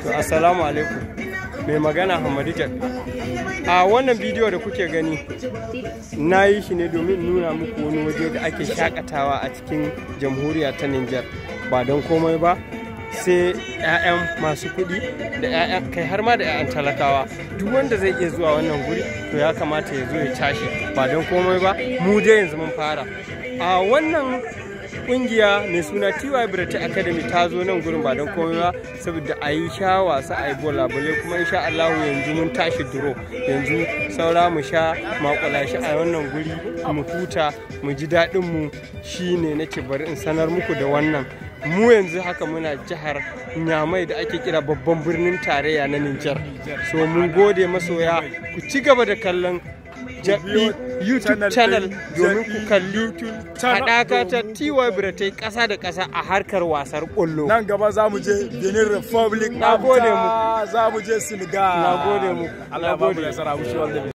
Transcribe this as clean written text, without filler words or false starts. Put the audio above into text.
To, assalamu alaikum. Mai magana Hamadu Jack. A wannan bidiyo da kuke gani, na yi shi ne domin nuna muku wani waje da ake shakatawa a cikin Jamhuriya ta Nijar. Ba don komai ba, sai 'ya'yan masu kuɗi da 'ya'yan kai har ma da 'ya'yan talakawa. Duk wanda zai iya zuwa wannan guri, to ya kamata ya zo ya cashe. Ba don komai ba, mu dai yanzu mun fara. A wannan kungiya mai suna TY Brete Academy ta zo nan gurin ba don komai ba saboda a yi sha wasa, a yi bolabole. Kuma insha Allah yanzu mun tashi duro, yanzu saura mu sha makulashi a wannan guri, mu huta, mu ji daɗin mu. Shine nake bari in sanar muku da wannan. Mu yanzu haka muna jihar Nyamai da ake kira babban birnin tarayya na Nijar. So mun gode masoya, ku ci gaba da kallon Jabi YouTube channel domin ku kalli haɗaka ta TY Buratai ƙasa da ƙasa a harkar wasar ƙwallo. Nan gaba za mu je Benin Republic. Na gode muku. Za mu je Senegal. Na gode muku. Allah ba mu nasara. Wish you all the best.